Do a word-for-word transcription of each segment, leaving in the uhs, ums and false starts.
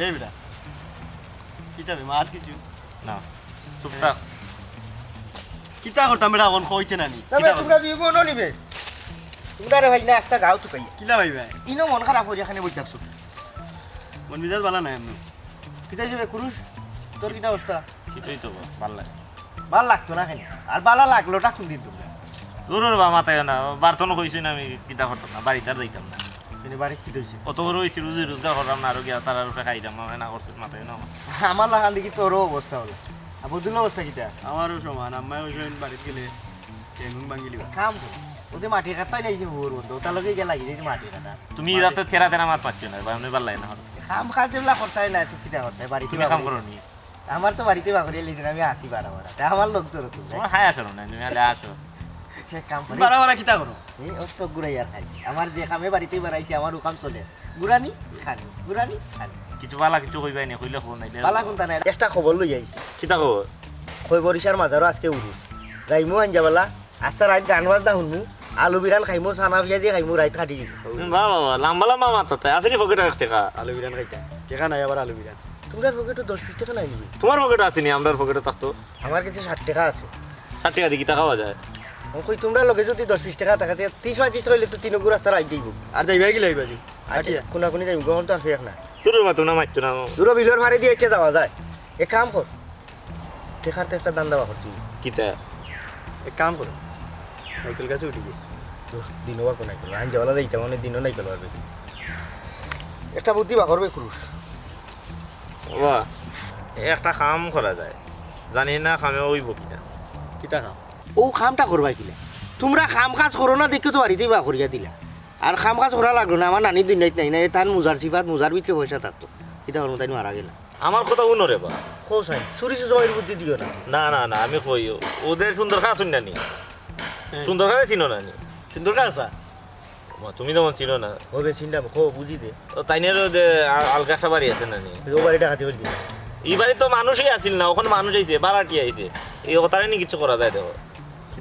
এই বেটা, কিতা বে, মাত কিছু? না, চুপ থাক। কিতা করতাম বেটা, অখন কইতে না নি? তবে কিতা তোমরা দুই গুণ নিবে। তোমরা রে ভাই না, আস্তা গাও তুকাইয়া। কিলা ভাই ভাই? ইনো মন খারাপ করি এখানে বই থাকছো। মন মিজাজ বালা নাই এমনি। কিতা হিসেবে কুরুশ? তোর কিতা অবস্থা? কিতাই তো বা, বালা লাগে। বালা লাগতো না কেনে? আর বালা লাগলোটা কোন দিন তোমরা? দূর রে বা, মাতাইও না। বারতন কইছি না আমি কিতা করতাম না, বাড়িত আর যাইতাম না। কিন্তু বাড়িত কিতা অইছে? অত বড় অইছি, রুজি রোজগার করলাম না, আরো গিয়া তারার উপরে খাইতাম, আমারে না করছে, মাতাইও না আমার। আমার লাখান দেখি তোরও অবস্থা অইলো। আর বদুলর অবস্থা কিতা? আমারও সমান, আম্মায় ওই সময় বাড়িত গেলে ঠ্যাং ভাঙি লিবা। কাম কর। ওতে মাটি কাটতাই নাইছে হুর বন্ধ, ওটার লগে গিয়া লাগি যাইছে মাটি কাটা। তুমি মাটি যাতে তেরা তেরা মাত মাতছো না, বা আমি বালা লাগে না আমার। কাম কাজ যেগুলা করতাই না, তুই কিতা করতাই? বাড়িতে তুমি কাম বাবা করো নি? আমার তো বাড়িতে বাকরিয়া লিজন, আমি আসি বারা বারা। তা আমার লোক ধরো তুমি। তোমার হায় আসো না, তুমি আলে আসো। এক কাম করি। বারা বারা কিতা করো? এই ও তো ঘুরাই আর খাই। আমার যে কামে বাড়িতে বাড়াইছি, আমার ও কাম চলে। ঘুরানি, খানি, ঘুরানি, খানি। কিছু বালা কিছু কইবাই নি, কইলে খবর নাই। বালা কোনটা নাই? একটা খবর লই আইছি। কিতা খবর? কই বরিশার মাজারও আজকে উরুস। যাইমু আঞ্জাবালা, আস্তা রাইত গান বাজনা হুনমু, আলু বিরান খাইমু, সানা পিয়াজি খাইমু, রাইত কাটি দিমু। বাহ, বাহ, বাহ, লাম্বা লাম্বা মাত তো তাই। আছে নি পকেটো এক টেকা? আলু বিরান খাইতা। টেকা নাই আবার আলু বিরান। তোমরার পকেটো দশ বিশ টেকা নাই নি? তোমার পকেটো আছে নি, আমরার পকেটো থাকতো। আমার কাছে ষাট টেকা আছে। ষাট টেকা দি কিতা খাওয়া যায়? ও কই, তোমরার লগে যদি দশ বিশ টেকা থাকে, তে তিরিশ পঁয়ত্রিশ টেকা অইলে তো তিন গুণ রাস্তা রাইত যাইবো। আর যাইবা কি লাইবা জি? আচ্ছা, আটিয়া? কোনাকুনি যাইমু, গহন তো আর ফেক না। তোর মা, তোমরা মারতো না। দূর বিলর ফাড়ে দিয়া ইচ্ছা যাওয়া যায়। এক কাম কর, টেকার তো একটা ধান্দা বার করতে অইবো। কিতা? এক কাম করো, নাইকেল গাছে উঠি গিয়ে। ধুর, দিনও বা কোন নাইকেল? আইন যাওয়ালা যাইতাম, মানে দিনও নাইকেল পারবে কি? একটা বুদ্ধি বার করবে, কুরুশ। বাবা, একটা কাম করা যায়, জানি না কামে অইবো কিনা। কিতা কাম? ও কামটা করবায় কিলা? তোমরা কাম কাজ করো না দেখে তো বাড়িতেই বার করিয়া দিলা। আর কাম কাজ করা লাগলো না, আমার নানির দুনিয়াত নাই, নাই তান মুজার সিফাত, মুজার ভিতরে পয়সা থাকতো। কিতা করবো, তাইন মারা গেলা। আমার কথা হুনো রে বা। কও চাই, চুরি সুজা অইর বুদ্ধি দিও না। না, না, না, আমি কই, ও-, ওদের সুন্দর খা শুন না নি? হ্যাঁ। সুন্দর খারে চিনো না নি? সুন্দর খা আছে? মা, তুমি যেমন চিনো না। হবে চিনলাম, কও বুঝি দে। ও তাইনের যে আ-, আলগা একটা বাড়ি আছে না নি? ও বাড়ি ডাকাতি করবি। ই বাড়ি তো মানুষই আছিল না, ওখানে মানুষ আইছে, বারাটি আইছে। এই ওতারে নি কিছু করা যায় দেখো।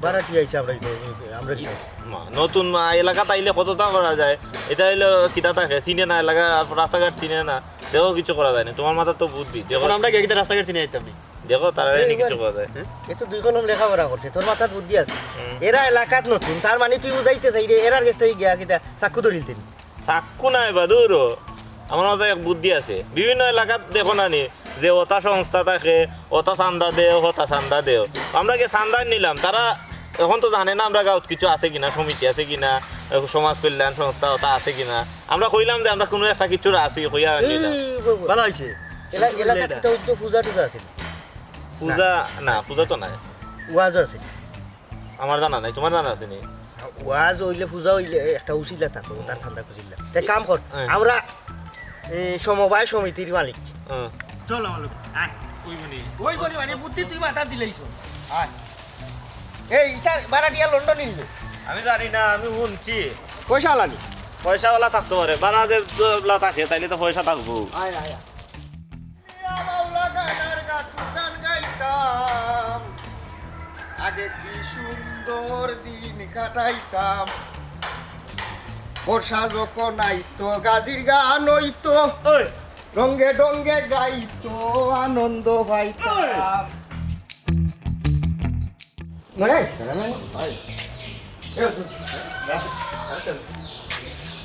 বারাটি আইছে আমরা কি করবো? আমরা কি করবো? মা, নতুন মা, এলাকাত আইলে কততা করা যায়। এটা অইলো কিতা থাকে, চিনে না এলাকা, রাস্তাঘাট চিনে না। দেখো, কিছু করা যায় না। তোমার মাথাত তো বুদ্ধি। দেখো, এখন আমরা গিয়া কিতা রাস্তাঘাট চিনে আইতাম নি? দেখো, তারা এই নি কিছু করা যায়। এ তো দুই কলম লেখাপড়া করছে, তোর মাথাত বুদ্ধি আছে। হুম। এরা এলাকাত নতুন, তার মানে তুই বুঝাইতে চাইরে, এরার গেছ থাকি গিয়া কিতা চাক্কু ধরিলতে নি? চাক্কু নায় বা, দূর হ। আমার মাথাত এক বুদ্ধি আছে। বিভিন্ন এলাকাত দেখো না নি, যে ওতা সংস্থা থাকে, ওতা চান্দা দেও, ওতা চান্দা দেও। আমরা গিয়া চান্দা নিলাম, তারা এখন তো জানে না আমরা গাঁওত কিছু আছে কিনা, সমিতি আছে কিনা, সমাজ কল্যাণ সংস্থা ওতা আছে কিনা। আমরা কইলাম যে আমরা কুনু একটা কিছুর আছি, কইয়া নিলাম। এই বাবা। ভালা অইছে। এলা-, এলাকাত কিতা অইতো, পূজা টুজা আছে নি? পূজা, না, পূজা তো নাই। ওয়াজও আছে নি? আমার জানা নাই, তোমার জানা আছে নি? ওয়াজ অইলে, পূজা অইলে একটা উছিলা থাকতো, তার ঠান্ডা খুশিলা। তে কাম কর, হ্যাঁ। আমরা, এ, সমবায় সমিতির মালিক। হ্যাঁ। চল আমার লগে, আয়। ওই মানে? ওই বলি মানে বুদ্ধি তুই মাথাত দিলাইছস। আয়। এই, ইটা বারাটিয়া লন্ডন নিল। আমি জানি না, আমি হুনছি। পয়সাআলা নি? পয়সাআলা থাকতো পারে, বারা যে যেলা থাকে, তাইলে তো পয়সা থাকবো। আয়, আয়, আয়। আগে কি সুন্দর দিন কাটাইতাম। বর্ষা যখন আইতো, গাজির গান অইতো। ওই। রঙ্গে ঢঙ্গে গাইতো, আনন্দ পাইতাম। নয় আইছে, না, না, না। এ,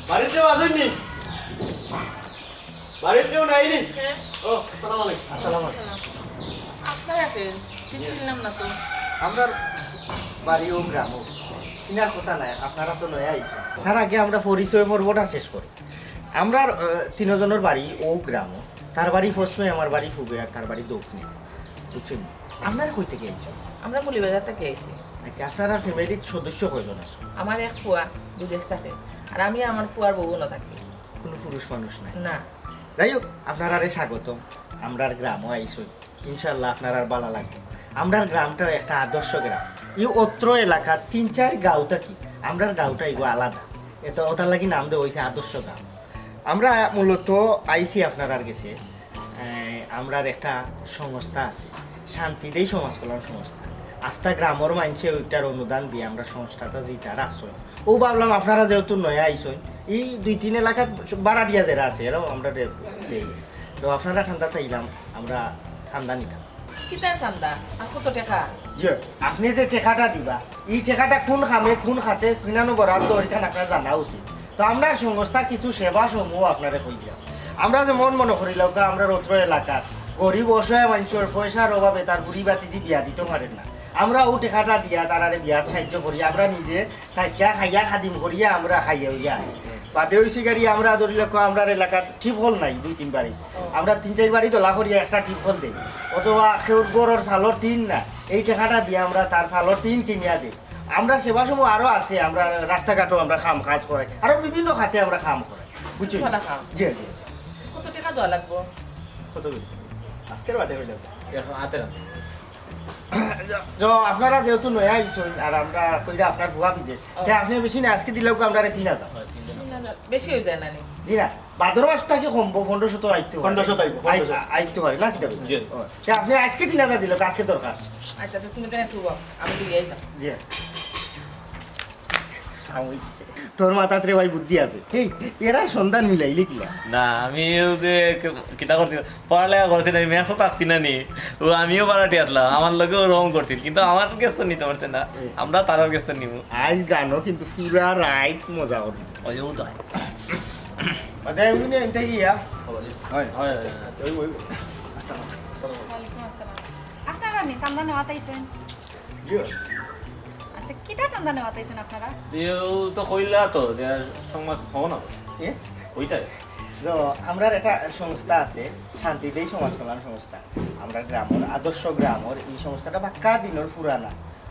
বাড়িত কেউ আছইন নি? বাড়িত কেউ নাই নি? কে? ও, আসসালামু আলাইকুম। আসসালামু আলাইকুম। আপনারা কে? ঠিক চিনলাম না তো। আমরার বাড়ি অউ গ্রামো। চিনার কথা নায়, আপনারা তো নয়া আইছইন। তার আগে আমরা পরিচয় পর্বটা শেষ করি। আমরার, আহ, তিনজনর বাড়ি অউ গ্রামো। তার বাড়ি পশ্চিমে, আমার বাড়ি পূবে, আর তার বাড়ি দক্ষিণে। বুঝছইন? আপনারা কই থাকি আইছইন? আমরা মৌলভীবাজার থাকি আইছি। আচ্ছা, আপনারার ফ্যামিলির সদস্য কয়জন আছে? আমার এক ফুয়া বিদেশ থাকে, আর আমি আমার ফুয়ার বউ অনো থাকি। কুনু পুরুষ মানুষ নাই? না। যাই হোক, আপনারারে স্বাগতম। আমরার গ্রামো আইছইন। ইনশাআল্লাহ আপনারার বালা লাগবো। আমরার গ্রামটা একটা আদর্শ গ্রাম। ই অত্র এলাকাত তিন চাইর গাঁও থাকি, আমরার গাঁওটা ইগু আলাদা। এতা, ওটার লাগি নাম দেওয়া অইছে আদর্শ গ্রাম। আমরা মূলত আইছি আপনারার গেছে, এ, আমরার একটা সংস্থা আছে, শান্তি দেই সমাজ কল্যাণ সংস্থা। আস্তা গ্রামর মাইনষে ওইটার অনুদান দিয়া আমরা সংস্থাটা জিতা রাখছইন। অউ ভাবলাম আপনারা যেহেতু নয়া আইছইন, ই দুই তিন এলাকাত বারাটিয়া যেরা আছে, এরাও আমরারে দেই। তো আপনারা ঠান্ডাত আইলাম, আমরা চান্দা নিতাম। কিতার চান্দা? আর কত টেকা? জি, আপনি যে টেকাটা দিবা, ই টেকাটা কোন কামে, কোন খাতে, কিনানো বরাদ্দ, ওইখান আপনার জানা উচিত। তো আমরা সংস্থা কিছু সেবা সমূহ আপনারে কইলাম। আমরা যেমন মনো করিলাউক্কা, আমরা অত্র এলাকাত গরিব অসহায় মানষর পয়সার অভাবে তার বুড়ি ভাতিজি বিয়া দিতো পারের না। আমরা অউ টেকাটা দিয়া তারারে বিয়াত সাহায্য করি, আমরা নিজে থাকিয়া খাইয়া খাদিম করিয়া আমরা খাইয়া অইয়া আই। বাদে অইছে গাড়ি আমরা ধরিলাউক্কা, আমরার এলাকাত টিউবওয়েল নাই দুই তিন বাড়ি, আমরা তিন চাইর বাড়ি দলা করিয়া একটা টিউবওয়েল দেই, অথবা কেউর ঘরর চালর টিন না, এই টেকাটা দিয়া আমরা তার চালর টিন কিনিয়া দেই। আমরা সেবা সমূহ আরো আছে, আমরা রাস্তাঘাটো আমরা কাম কাজ করাই, আরো বিভিন্ন খাতে আমরা কাম করাই, বুঝছো? ভালা কাম। জি, জি। কত টেকা দেওয়া লাগবো? কত বিল? আজকের বাদে হইল। এখন হাতে রাখো। তো আপনারা যেহেতু নয়া আইছইন আর আমরা কইরা আপনার ফুয়া বিদেশ, ও। তে আপনি বেশি না, আজকে দিলেও আমরা তিন হাজার। হয়, তিনজন। না, না, বেশি অইযায় না নি? জি না, ভাদ্র মাস থাকি কমবো, পনেরোশো তো আইতো পারে। পনেরোশো তো আইবো, আই-, পনেরোশো। আইতো পারে না কিতা? জি। ও, তে আপনি আজকে তিন হাজার দিলেও আজকে দরকার। আচ্ছা, তো তুমি তাহলে একটু বও, আমি তো গিয়ে আইতাম। জি। আমি, তোর মাথাত রে ভাই বুদ্ধি আছে। এই, এরা সন্ধান মিলাইলে কিলা? না, আমি অউ যে ক-, কিতা করছি, পড়ালেখা করছি না, ম্যাথও থাকছি না নি। ও আমিও বাড়াটি আসলাম, আমার লগে ওরকম করছিল, কিন্তু আমার কাছ তো নিতে পারছে না, আমরা তারার কাছ তো নিব। আইজ গানো কিন্তু পুরা রাইত মজা করবি। ওই ও তো আয়। বাদে এমনি এনতে গিয়া। হয়। হয়, হয়, হয়। ওয়ালাইকুম আসসালাম। আপনারা নি চান্দা নেওয়াত আইছইন? আচ্ছা, কিতা চান্দা নেওয়াত আইছইন আপনারা? এও তো কইলা তো, যে সমাজ ভবন হবে। এ? ওইটাই। তো, আমরার একটা সংস্থা আছে, শান্তিদেই সমাজ কল্যাণ সংস্থা। আমরা গ্রামর, আদর্শ গ্রামর, এই সংস্থাটা বাক্কা দিনর পুরানা।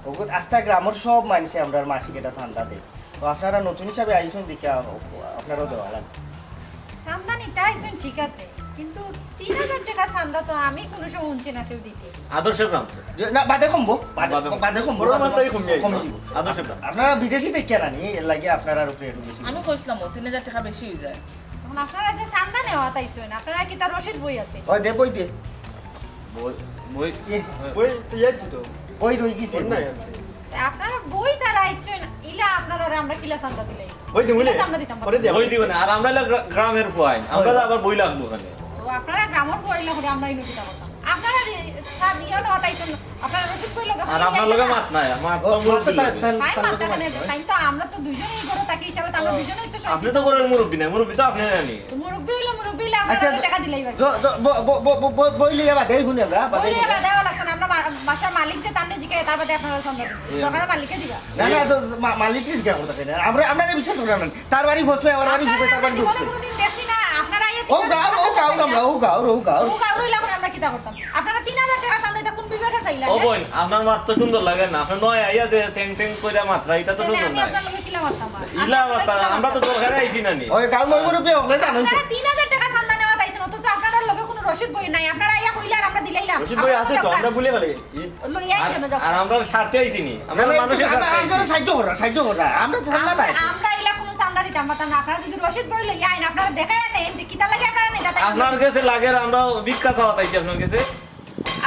ওগুত আস্তা গ্রামর সব মানষে আমরার মাসিক একটা চান্দা দেয়। তো আপনারা নতুন হিসাবে আইছইন দেখিয়া আপনারাও দেওয়া লাগবে। চান্দা নিতে আইছইন ঠিক আছে, কিন্তু তিন হাজার টেকা চান্দা তো আমি কোনো সময় হুনছি না কেউ দিতে। আদর্শ গ্রাম তো। যে, না, বাদে কমবো, বাদে, বাদে কমবো। বাদে কমবো। পনেরো মাস থাকি কমিয়া আইবো। কমি যাইবো। আদর্শ গ্রাম। আপনারা বিদেশি দেখিয়া না নি, এর লাগি আপনারার উপরে একটু বেশি। আমি কইছিলাম, ও তিন হাজার টেকা বেশি অইযায়। এখন আপনারা যে চান্দা নেওয়াত আইছইন, আপনারা কিতা রসিদ বই আছে? ওই দে, বই দে। বই, বই, এ, ওই তো ইয়ার তো। বই রই গেছে। ওর নাই আনতে। তা আপনারা বই ছাড়া আইছইন, ইলা আপনারা আমরা কিলা চান্দা দিলাই? ওই দিমু ইলা নে। তো আমরা দিতাম পরে পারি। দিমু। বই দিব না। আর আমরা হইলো গ্রা-, গ্রামের ফুয়াইন। আমরা তো আবার বই লাগবো ওখানে। তো আপনারা গ্রামর ফুয়াইলা করে আমরা ইনো কিতা করতাম? আপনারা রি-, সব ইয়ে নেওয়াত আইছইন, আপনারা রসিদ বই লগে আর আপনার লগে মাত নাই, মাত ও, তো মাত তো মুরব্বি তাই, লগে। তাই, তাই তাই মাত লগে তাই মাত মানে, নাই। তাই তো আমরা তো দুইজনে এই ঘরো থাকি হিসাবে তো আমরা দুইজনেই তো আপনি তো করেন মুরব্বি নাই, মুরব্বি তো আপনি জানি। তো মুরব্বি হইলে মুরব্বি হইলে আমরা আচ্ছা, টাকা দিলাই পারি। জ-, জ-, ব-, ব-, ব-, ব-, ব-, বই লইয়া বাদে হুনে আমরা, বাদে বই লইয়া হুনে। বাদে হওয়া লাগতো না, আমরা মা-, বাসার মালিক যে তার জিকে, তার বাদে আপনারা চান্দা দিবেন। দরকার মালিকে দিবা। না, না, তো মা-, মালিক কি জিজ্ঞাসা করতে চাই না। আমরা, আমরা এটা বিশ্বাস করি না। তার বাড়ি ফসলে, আমার বাড়ি আপনারা ফসলে, তার বাড়ি জীবনে ফসলে। কোনোদিন দেখছি না, আপনারা এই ও গাঁও, ও গাঁও আমরা, ও গাঁও, ও গাঁও। ও গাঁও রইলা করে আমরা কিতা করতাম? আপনারা তিন হাজার টাকা চান্দা, এটা কোন বিবেকে চাইলা? ও বইন, আপনার মাত তো সুন্দর লাগে না। আপনি নয় আইয়া যে ঠ্যাং ঠ্যাং করে মাতরা, এটা তো তাহলে সুন্দর আমি নাই। আপনার লগে কিলা মারতাম? ইলা মাতা, আমরা তো দরকারে আইছি না নি। ওই গাঁও মই মুরব্বি হকলে জানেন তো। আপনারা তিন হাজার টাকা চান্দা নেওয়াত আইছেন, অথচ আপনারার লগে কোনো রসিদ বই নাই। আপনারা আইয়া কইলা আর আমরা দিলাইলাম। রসিদ বই আছে তো, আমরা ভুলে ফেলে গেছি। লইয়া আর, আইছেন যাও। আর আমরা স্বার্থে আইছি নি, আমরা না, না, মানুষের আমরা, স্বার্থে আমরা আইছি। সাহায্য করা, সাহায্য করা। আমরা তো ঠান্ডা নাই। আমরা ইলা কোনো চান্দা দিতাম পারতাম না। আপনারা যদি রসিদ বই লইয়া আইন, আপনারা দেখাই আনেন যে কিতা লাগে আপনারা নিতা তাই। আপনার কাছে লাগে আর আমরা ভিক্ষা চাওয়াত আইছি আপনার কাছে।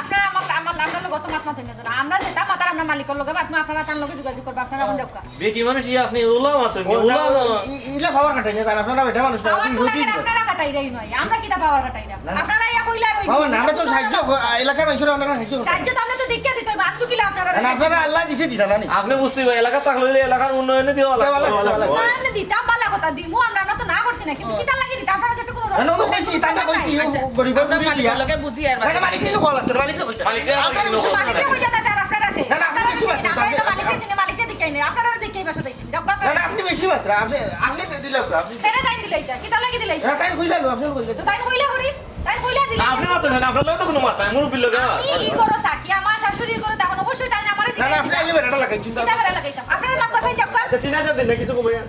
আপনারা আমার, আমার, আমরা লগে তো মাত মাতেন না। আমরা যেটা মাতার আমরা মালিকর লগে মাতমু, আপনারা তার লগে যোগাযোগ করবা, আপনারা এখন যাওকা। বেটি মানুষ ইয়া আপনি উলা মাত্র ও, উলা না, ই-, ইলা পাওয়ার কাটাই না, জান, আপনারা বেটা মানুষ না, পাওয়ার আপনি তো রুটি লাগে, দিবেন। আপনারা কাটাই দেই নয়, আমরা কিতা পাওয়ার কাটাই না। না, না। আপনারা ইয়া কইলা রই। বাবা, না, আমরা তো সাহায্য কর-, আ, এলাকার মানুষের আমরা সাহায্য করি। সাহায্য তো আমরা তো দেখিয়া দিতে হইব, আজকে কিলা আপনারা না, না, আপনারা আল্লাহ দিছে দিতা না নি। আপনি বুঝতে পারবেন, এলাকা থাকলে এলাকার উন্নয়নে দেওয়া দেওয়া লাগবে। লাগবে, দেওয়া লাগবে। না, না, দিতাম ভালা কথা, দিমু আমরা, আমরা তো না করছি না, কিন্তু কিতা লাগি দিতাম, আপনারা কাছে কোনো না, না, অন্য কইছি, তার না কইছি, ও গরিব আমরা গরিব মালিকর ইয়া। লগে বুঝি আর না, না, মালিক কিন্তু কল আছে, মালিক তো কইতে। মালিক তো আপনারা কইতে। বেশি মাত্রা। মালিকরে কইয়া দেয়, আর আপনারা আছে। না, না, আপনি বেশি মাত্রা। আমরা তো মালিকরে চিনি, মালিকরে দেখাই নেই, আপনারা দেখি এই বাসা দেখি। যাওকা। না, না, আপনি বেশি মাত্রা, আপনি, আপনি তো দিলাম তো, আপনি। কেন তাই দিলাইতা? কিতা লাগি দিলাইতা? হ্যাঁ, তাই কইলাম, আপনি কইলেন। তো তাই কইলা করি, তাই কইলা দিলা। আপনি মাত্র না, আপনার লগে তো কোনো মাথা নাই, মুরব্বির লগে। আমি ই ঘরো থাকি, আমার শাশুড়ি ই ঘরো থাকি, অবশ্যই তাই আমারে না, না, আপনি আগে বেড়াটা লাগাইছেন। কিতা বেড়া লাগাইতাম? আপনারা যাওকা, যাওকা। আচ্ছা, তিন হাজার দিন না, কিছু কমাইয়া।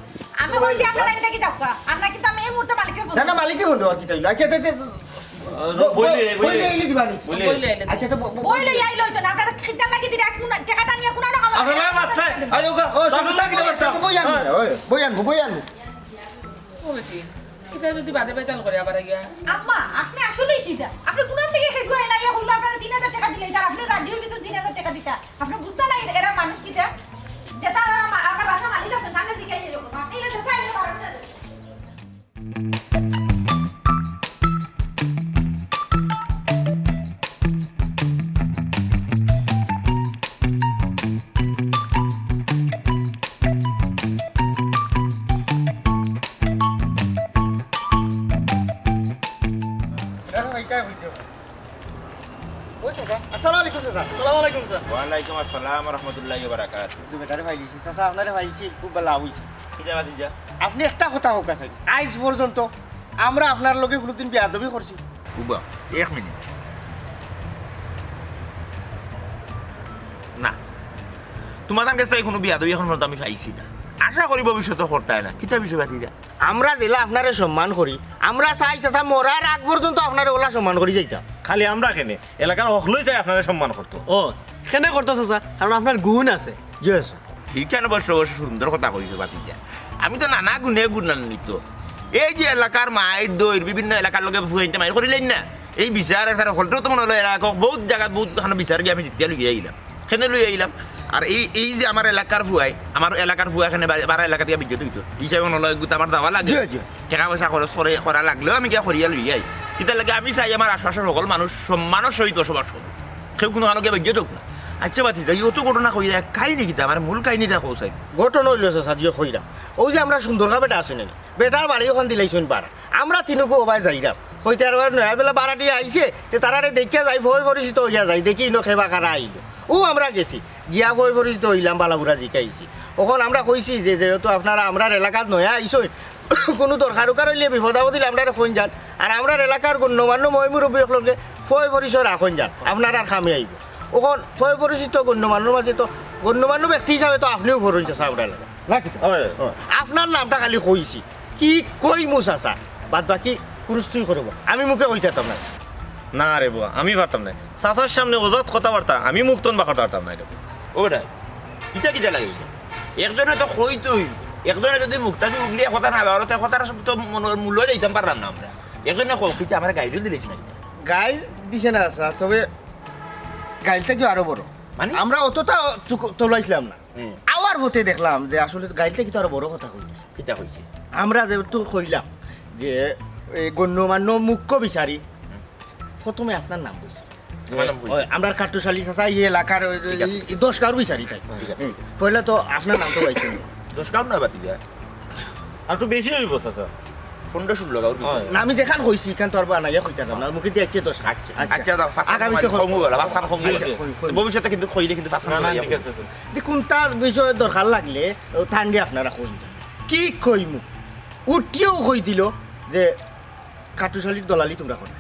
আমি কইছি আপনারা ইনতে কি যাওকা। আর না কিন্তু আমি এই মুহূর্তে মালিকরে ফোন না, না, মালিকরে ফোন দেওয়ার কি চাইল? আচ্ছা, আচ্ছা, আচ্ছা। বইলে, বইলে এলে দিবানি। বইলে। বইলে এলে আচ্ছা, তো ব-, ব-, বই লই আইলো তো না, আপনারা খিটা লাগি দিরা কোন টাকা টানিয়া কোন রকম। আপনার লগে মাত নাই। আই ওকা। ও, সব লাগি দিবা, বইয়া আনবো, ওই, বইয়া আনবো, বইয়া আনবো। ও বেটি, এটা যদি বাদে বেতাল করে আবার গিয়া। আম্মা, আপনি আসলেই সিধা। আপনি কোন দিকে খেগুয়া না ইয়া বললো আপনারা তিন হাজার টাকা দিলে, তার আপনি রাজি হয়ে গেছেন তিন হাজার টাকা দিতা। আপনি বুঝতে না এরা মানুষ কিতা? যেটা আমার মা-, আমার বাসা মালিক আছে, তাকে জিজ্ঞাসা করবো। আপনি এটা দেশে আইলে পারবেন না। আসসালামু আলাইকুম চাচা। আসসালামু আলাইকুম স্যার। ওয়ালাইকুম আসসালাম ওয়া রাহমাতুল্লাহি ওয়া বারাকাতুহু। তো বেটারে পাইলিছি চাচা, আপনারে পাইছি, খুব ভালা অইছে। কিতা বাতিজা? আপনি একটা কথা কউক্কা চাই, আইজ পর্যন্ত আমরা আপনার লগে কুনুদিন বেয়াদবি করছি? উবা, এক মিনিট। না, তুমার গেছে কুনু বেয়াদবি অখন পর্যন্ত আমি পাইছি না। আশা করি ভবিষ্যতে করতায় না। কিতা বিষয় বাতিজা? আমরা যেলা আপনারে সম্মান করি, আমরা চাই চাচা মরার আগ পর্যন্ত আপনারে অলা সম্মান করি যাইতাম। খালি আমরা কেনে, এলাকার হকলই চাই আপনারে সম্মান করতো। ও, কেনে করতো চাচা, কারণ আপনার গুণ আছে। জি স্যার। ইখান অবশ্য, অবশ্য সুন্দর কথা কইছো বাতিজা। আমি তো নানা গুণে গুণান্বিত। এই যে এলাকার মাইর দইর বিভিন্ন এলাকার লগে ফুয়াইন্তে মাইর করিলাইন না, এই বিচার আচার হকলটাও তো মনে অইলো এলাকা বউত জাগাত বউত খানো বিচার গিয়া আমি জিতিয়া লইয়া আইলাম। কেনে লইয়া আইলাম? আর এই, এই যে আমার এলাকার ফুয়াই, আমার এলাকার ফুয়া কেনে বারা, বারা এলাকা থাকি বেইজ্জত অইতো। হিসাবে মনে অইলো এগুত আমার যাওয়া লাগে। জি, জি। টেকা পয়সা খরচ করে, করা লাগলেও আমি গিয়া করিয়া লইয়া আই। কিতার লাগি আমি চাই আমার আশপাশর হকল মানুষ সম্মানর সহিত বসবাস করুক। কেউ কুনু খানো গিয়া বেইজ্জত অউক না। আইচ্ছা বাতিজা, অত ঘটনা কইরা কাহিনী কিতা? আমার মূল কাহিনীটা কও চাই। ঘটনা অইলো চাচা, জি কইরাম। অউ যে আমরার সুন্দর খা বেটা আছে না, বেটার বাড়ি অখান দিলাইছইন বারা। আমরা তিনগু অবায় যাইরাম। কইতে আর নয়া বেলা বারাটিয়া আইছে, তে তারারে দেখিয়া যাই, ফয় পরিচিত অইয়া যাই, দেখি ইনো কেবা কারা আইলো। অউ আমরা গেছি, গিয়া ফয় পরিচিত অইলাম, ভালা-বুরা জিকাইছি। অখন আমরা কইছি যে, যেহেতু আপনারা আমরার এলাকাত নয়া আইছইন, কুনু দরকার-উকার অইলে, বিপদ-আপদ অইলে আমরারে কইন যান। আর আমরার এলাকার গণ্যমান্য ময়-মুরব্বি অকলরে ফয় পরিচয় রাখইন যান, আপনারার কামে আইবো। অখন ফয় পরিচিত গণ্যমান্যর মাঝে তো গণ্যমান্য ব্যক্তি হিসাবে তো আপনেও পড়ইন চাচা আমরার এলাকাত। না কিতা? অয়। অয়। আপনার নামটা খালি কইছি। কি কইমু চাচা? বাদ বাকি পুরুষ তুই করবো। আমি মুখে কইতাম না। না রে বুয়া, আমি পারতাম না। চাচার সামনে অজাত কথাবার্তা আমি মুখ থন বার করতাম পারতাম না রে। ও বেটা, ইটা কিতা লাগাইলে? একজনে তো কইতই, একজনে যদি মুখ থাকি উগলিয়া কথা না বার করে, তে কথার তো মূলো যাইতাম পারলাম না আমরা। একজনে কও, কিতা আমারে গাইল দিলাইছে না কিতা? গাইল দিছে না চাচা, তবে গাইলটা কি আরো বড়? মানে? আমরা অতটা তু-, তলাইছিলাম না। হুম। আওয়ার পথে দেখলাম যে আসলে গাইলটা কিন্তু আরো বড় কথা কইছে। কিতা কইছে? আমরা যেহেতু কইলাম যে এই গণ্যমান্য মুখ্য বিচারি, হুম। প্রথমে আপনার নাম কইছে। আমার নাম কইছে। ওই, আমরার কাট্টুশ আলী চাচা এই এলাকার ওই, ঠিক আছে, এই ঠিক আছে। দশ গাঁওর বিচারি তাই। ঠিক আছে। হুম। পয়লা তো আপনার নাম তো পাইছি না। দশ গাঁও না বাতিজা? আর একটু বেশি অইবো, চাচা। পনেরো ষোলো গাঁওর বিচারি। হয়। না, আমি যেখান কইছি, ইখান তো আর বানাইয়া কইতাম না। মুখে দিয়া আইছে দশ গাঁও। আচ্ছা, আচ্ছা। আচ্ছা, দাও, পাঁচ আগামীতে কম অইবো, পাঁচ কম অইবো। আচ্ছা, কই, কই। তো ভবিষ্যতে কিন্তু কইলে কিন্তু পাঁচ না, না, কম ঠিক অইবো। আছে, আছে। যে কোনটার বিষয়ে দরকার লাগলে, ও থান্ডি আপনারা কইন। কি কইমু? উঠিয়াউ কই দিল যে কাট্টুশ আলীর দলালি তুমরা করো।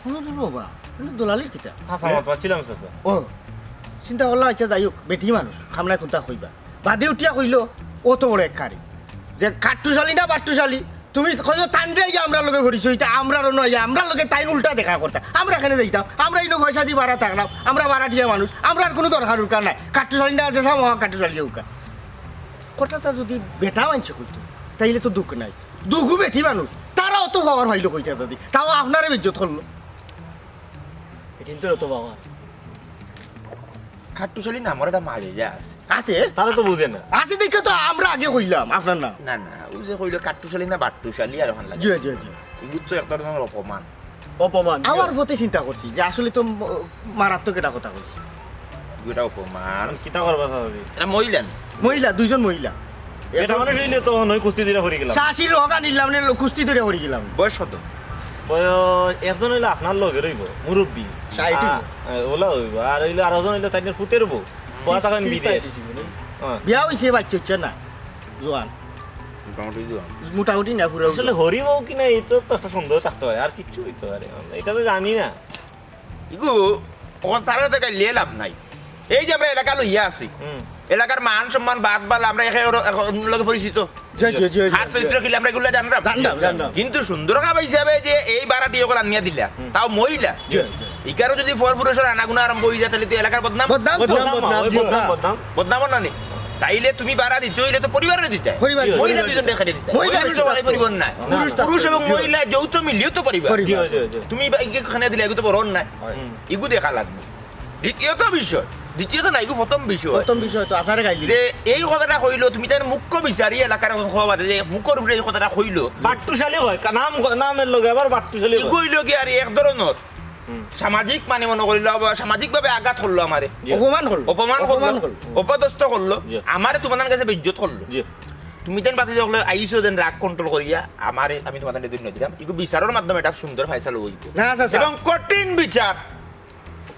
হুনো তো বাবা, হুনো দলালির কিতা? হাছা মাত মাতছিলাম, চাচা। ও, চিন্তা করলাম, আচ্ছা, যাই হোক, বেটি মানুষ, খামড়ায় কোনটা কইবা। বাদে উঠিয়া কইলো, ও তো বড় এক কারি। যে কাট্টুশ আলী না বাট্টুশ আলী, তুমি কইও তানরে আইয়া আমরার লগে পরিচয় অইতা, আমরারও নয়, আমরার লগে তাইন উল্টা দেখা করতা। আমরা কেনে যাইতাম, আমরা ইনো পয়সা দি বারা থাকলাম, আমরা বারাটিয়া মানুষ, আমরার কুনু দরকার-উরকার নাই। কাট্টুশ আলী না, যেসা মহা কাট্টুশ আলী অউক্কা। কথাটা যদি বেটা মানষে কইতো, তাইলে তো দুখ নাই। দুগু বেটি মানুষ, তারা অত পাওয়ার পাইলো কইতা যদি, তাও আপনারে বেইজ্জত করলো। এটা কিন্তু অত পাওয়ার। কাট্টুশ আলী নামর একটা মাঝে যা আছে। আছে? তারা তো বুঝে না। আছে দেখে তো আমরা আগে কইলাম আপনার নাম। না, না, অউ যে কইলো কাট্টুশ আলী না বাট্টুশ আলী আর অখান লাগে। জি, জি, জি। এগুলো তো এক ধরনের অপমান। অপমান। আওয়ার পথে চিন্তা করছি যে আসলে তো ম-, মারাত্মক একটা কথা কইছি। এগুলো অপমান। কিতা করবা স্বাভাবিক? এটা মহিলা নি? মহিলা, দুইজন মহিলা। এটা মানে হইলে তো নয় কুস্তি ধরে পড়ি গেলাম। শাশির রোগ আনিলাম নে, কুস্তি ধরে পড়ি গেলাম। বয়স কত? বয়স একজন হইলে আপনার লগে রইব, মুরব্বি। ষাট হইব। আ, ওলা হইব। আর হইলে আরোজন হইলে তাইনের ফুতের বউ। বয়া থাকেন বিদেশ। হ্যাঁ। বিয়া হইছে, বাচ্চা হচ্ছে না। জোয়ান। মোটামুটি জোয়ান। মোটামুটি না, পুরো আসলে জোয়ান। হরি বউ কি না, এটা তো একটা সন্দেহ থাকতে পারে, আর কিচ্ছু হইতে পারে, এটা তো জানি না। ইগু, অখন তারা তো গাইলে লাভ নাই। এই যে আমরা এলাকা লইয়া আছি, হুম। এলাকার মান সম্মান বাদ বালা আমরা একে অর-, একে অন্যর লগে পরিচিত। জি, জি, জি, জি, আর জি। চরিত্র কিলা আমরা এগুলা জানলাম। জানলাম, জানলাম। কিন্তু সুন্দর খাব হিসাবে যে এই বারাটি অকল আনিয়া দিলা, হুম। তাও মহিলা। জি, জি। ইকারও যদি পর পুরুষর আনাগুনা আরম্ভ হয়ে যায়, তাহলে তো এলাকার বদনাম। বদনাম তো। বদনাম, বদনাম, ওই জি। বদনাম, বদনাম। বদনাম না নি? তাইলে তুমি বারা দিতে হইলে তো পরিবারে দিতে হয়। পরিবার। মহিলা দুইজন দেখা দিতে হয়। মহিলা মহিলা দুইজন। তো বাড়ি পরিবার না। না, পুরুষ না। পুরুষ এবং জি। মহিলা যৌথ মিলিয়েও তো পরিবার। পরিবার। জি, জি, জি। তুমি বা-, ইকে খানে দিলে এগুলো তো বড় অন্যায়। হয়। হুম। ইগু দেখা লাগবে। দ্বিতীয়ত বিষয়, দ্বিতীয়ত না, ইগু প্রথম বিষয়। প্রথম বিষয় তো আপনারে গাইলি। যে এই কথাটা কইলো, তুমি তার মুখ্য বিচারি এলাকার কথা কওয়া বাদে যে মুখর উপরে এই কথাটা কইলো। বাট্টুশালী হয়, কা-, নাম, নামের লগে আবার বাট্টুশালী হয়। ইগু হইলো কি আর এক ধরনের হুম। সামাজিক মানে মনে করিল, আবার সামাজিকভাবে আঘাত করলো আমারে। জি। অপমান করলো। অপমান করলো। অপমান করলো। অপদস্থ করলো। জি। আমারে তোমার কাছে বেইজ্জত করলো। জি। তুমি যেন বাদে যখন আইছো যেন রাগ control করিয়া, আমারে, আমি তোমার দুই দিলাম। ইগু বিচারের মাধ্যমে এটা সুন্দর ফয়সালা হইব। না, আচ্ছা, আচ্ছা। এবং কঠিন বিচার।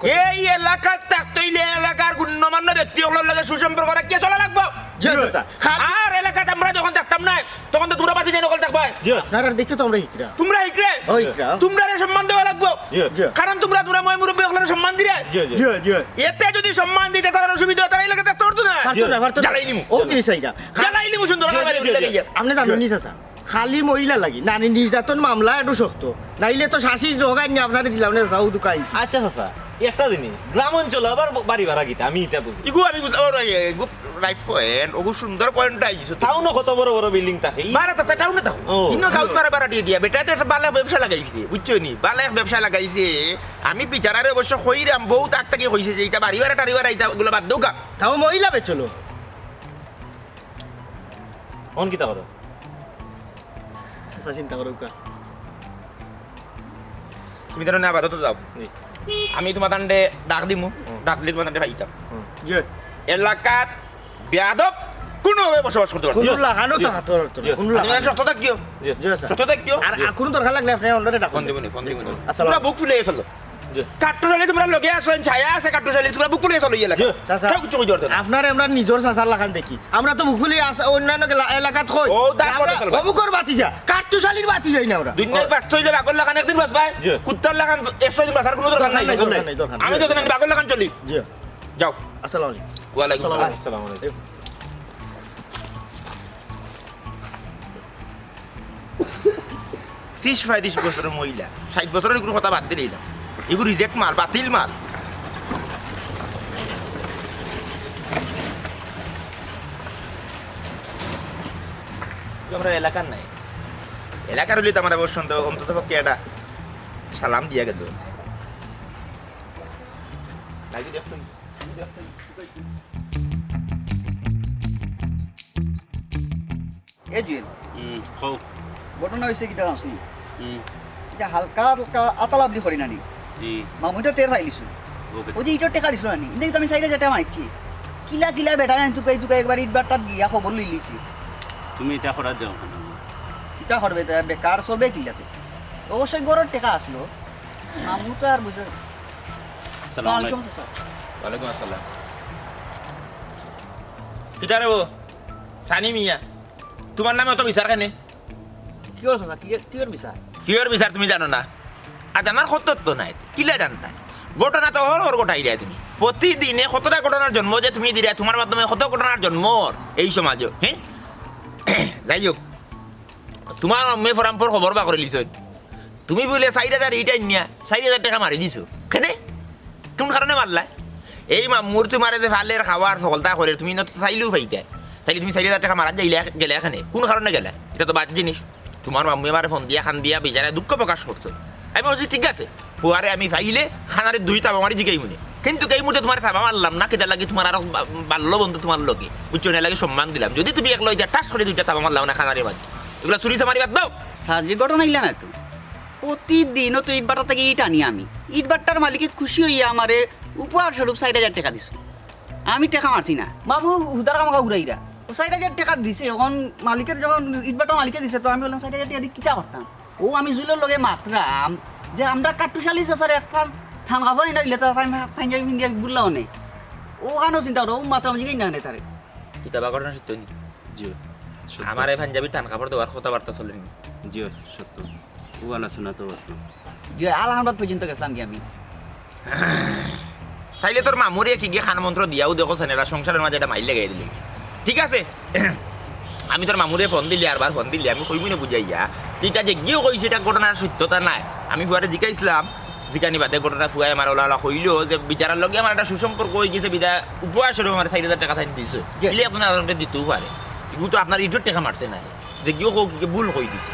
এই এলাকাত থাকতে অইলে এলাকার গণ্যমান্য ব্যক্তি অকলর লগে সুসম্পর্ক রাখিয়া চলা লাগবো। জি, জি, স্যার। আর এলাকাত আমরা যখন থাকতাম না, তখন তো তোমরা বাতি যাই নকল থাকবায়। জি। আপনারার দেখে তো আমরা হিকরা। তোমরা হিকরে? ও, হিকরা। তোমরারে সম্মান দেওয়া লাগবো। জি। জি। কারণ তোমরা, তোমরা ময় মুরব্বি অকলরে সম্মান দিরে। জি, জি। জি, জি। এতে যদি সম্মান দিতে তারার অসুবিধা হয়, তারা এলাকাত থাকতে পারতো না। পারতো না, পারতো না। জ্বালাইলিমু। ও, জিনিস এইটা। জ্বালাইলিমু সুন্দর জি, জি, জি, জি। আপনি জানেন নি, চাচা? খালি মহিলা লাগি। নারী নির্যাতন মামলা একটু শক্ত। নাইলে তো শাসিস রোগাই নিয়ে আপনারে দিলাম না, যাও দোকান। আচ্ছা চাচা, একটা জিনিস, গ্রাম অঞ্চল আবার ব-, বাড়ি ভাড়া কিতা? আমি এটা বুঝি। ইগু আমি বুঝ-, ওর ওই, এগু right point, ওগু সুন্দর point আইছো। টাউনো কত বড় বড় বিল্ডিং থাকে? ই- বারা তো টাউনে থাকো। ও। ইনো গাউত বারা বারা দিয়ে দিয়া, বেটা তো একটা বালা ব্যবসা লাগাইছে, বুঝছো নি? বালা এক ব্যবসা লাগাইছে। আমি বিচারারে অবশ্য কইরাম, বউত আগ থাকি কইছে যে ইটা বাড়ি ভাড়া টাড়ি ভাড়া, ইটা ওগুলা বাদ দেও গা। তাও মহিলা বেচলো। অন কিতা করো? চাচা, চিন্তা করো কা। তুমি তার আপাতত যাও। জি। আমি তোমার তান্ডে ডাক দিমু, হুম। ডাক দিলে তোমার তান্ডে পাইতাম। হুম। জি। এলাকাত বেয়াদব কোনোভাবে বসবাস করতে পারবে না। কোনো লাগানো তো জি। হাত ধরতো না, জি। কোনো তুমি লাগানো। শক্ত থাকিও। জি। জি, স্যার। শক্ত থাকিও। আর, আর কোনো দরকার লাগলে আপনি অন্যরে ডাকুন। ফোন দিবনি, ফোন দিবনি। আসসালাম। তোমরা বুক ফুলে চলো। জি। কাট্টুশালী তোমরা লগে আছো, ছায়া আছে কাট্টুশালী, তোমরা বুক ফুলে চলো ইয়ে লাগে। জি। চাচা, কেউ কিছু কইতে পারতো না। আপনারে আমরা নিজর চাচার লাখান দেখি। আমরা তো বুক ফুলে আস-, অন্যান্য এলা-, এলাকাত কই। ও, তার আমরা পরে চলবে। অমুকর বাতি যা, কাট্টুশালীর বাতি যাই না আমরা। দুনিয়ার বাঁচতে হইলে বাঘর লাখান একদিন বাঁচবায়। জি। কুত্তার লাখান একশো দিন বাঁচার কোনো দরকার নাই। দরকার নাই, দরকার নাই, দরকার নাই। আমি তো জানি বাঘর লাখান চলি। জি। যাও। আসসালামু আলাইকুম। ওয়ালাইকুম আসসালাম। আসসালাম। আসসালামু আলাইকুম। ত্রিশ পঁয়ত্রিশ বছরের মহিলা, ষাট বছরের কোনো কথা বাদ দিলেই না। এগুলো রিজেক্ট মাল, বাতিল মাল। আমরা এলাকার নাই। এলাকার হইলে তো আমার অবশ্য অন্ত-, অন্তত পক্ষে একটা সালাম দিয়া গেল। নাকি দেখুন। এ জুয়েল, হুম, কও। ঘটনা হইছে কিতা জানোস নি? হুম। যে হালকা হালকা আতালাবলি করি নানি। জি। মামুইটা টের পাইলিছু। ওকে। ওই যে ইটর টেকা দিছিল নানি, ইন্দে তো আমি চাইলে যেটা মারছি। কিলা কিলা বেটা জানি তুকাই তুকাই একবার ইট বাট্টাত গিয়া খবর লইলিছি। তুমি এটা করার যাও কেন? কিতা করবে তা বেকার চলবে কিলাতে? অবশ্যই গরর টেকা আসলো। মামু তো আর বুঝে। আসসালামু আলাইকুম। চাচা। ওয়ালাইকুম আসসালাম। কিতা রে ও? সানি মিয়া, তোমার নামে অত বিচার কেনে? কিওর চাচা? কি, কিওর বিচার? কিওর বিচার তুমি জানো না? আর জানার কত তো নাই, কিলা জানতায়? ঘটনা তো হর হর ঘটাই দেয় তুমি। প্রতিদিনে কতটা ঘটনার জন্ম যে তুমি দিলে, তোমার মাধ্যমে কত ঘটনার জন্ম হর এই সমাজে, হ্যাঁ? যাই হোক, তোমার মেয়ে ফরামপুর খবর বা করে লিছ। তুমি বুলে চাইর হাজার ইটা নিয়া চাইর হাজার টেকা মারি দিছো। কেনে? কোন কারণে মারলায়? এই মামুর তোমারে যে ফালের খাওয়ার সকলতা করে, তুমি না তো চাইলেও পাইতায়। তাইলে তুমি চাইর হাজার টেকা মারাত যাইলা, গেলা কেনে? কোন কারণে গেলা? ইটা তো বাদ জিনিস। তোমার মামুয়ে আমারে ফোন দিয়া, কান্দিয়া, বেজারায় দুঃখ প্রকাশ করছে। আমি বলছি, ঠিক আছে, ফুয়ারে আমি পাইলে খানারে দুই থাবা মারি জিগাইমুনে। কিন্তু এই মুহূর্তে তোমারে থাবা মারলাম না, কিতার লাগি তোমার আরো বা-, বাল্য বন্ধু তোমার লগে, বুঝছো নি, এর লাগি সম্মান দিলাম। যদি তুমি একলা অইতা, ঠাস করি দুইটা থাবা মারলাম না খানারে মারি। এগুলা চুরি চামারি বাদ দাও। স্যার, যে ঘটনা ইলা না তো। প্রতিদিনও তো ইটভাটা থাকি ইট আনি আমি। ইটভাটার মালিকে খুশি অইয়া আমারে উপহার স্বরূপ চাইর হাজার টেকা দিছে। আমি টেকা মারছি না। বাবু, হুদার কামাকা উড়াইরা। ও চাইর হাজার টেকা দিছে, অখন মালিকের যখন ইটভাটার মালিকে দিছে, তো আমি বললাম, "চাইর হাজার টেকা দি কিতা করতাম?" ও আমি জুইলর লগে মাতরাম যে আমরা কাট্টুশালী চাচার একটা থান কাপড় ইনা দিলে তার পাঞ্জাবি পিন্দিয়া বুললা অনে। ও কানো চিন্তা করো, ও মাতরাম জিগাই না অনে তারে। কিতা বা ঘটনা সত্য নি? জি, সত্য। আমার এই পাঞ্জাবির থান কাপড় দেওয়ার কথাবার্তা চলেনি। জি, সত্য। ও আলোচনা তো আসলাম। জি, আলহামবাদ পর্যন্ত গেছিলাম কি আমি। তাইলে তোর মামুরে কি গিয়ে খান মন্ত্র দিয়াও দেখো সেন, এরা সংসারের মাঝে একটা মাইল লাগাই দিলে। ঠিক আছে? আমি তোর মামুরে ফোন দিলি, আরবার ফোন দিলি, আমি কইবি না বুঝাইয়া। তুই তা যে গিয়েও কইছে এটা ঘটনার সত্যতা নাই। আমি ফুয়ারে জিকাইছিলাম, জিকানি বাদে ঘটনা ফুয়ায় আমার ওলা ওলা কইলো যে বিচারার লগে আমার একটা সুসম্পর্ক হয়ে গেছে, বিদায় উপহার স্বরূপ আমার চাইর হাজার টেকা তাই দিছে। জি। ইলে এখন আর আমাকে দিতেও পারে। এগুলো তো আপনার ইটর টেকা মারছে না। যে গিয়েও কো-, কি ভুল কই দিছে।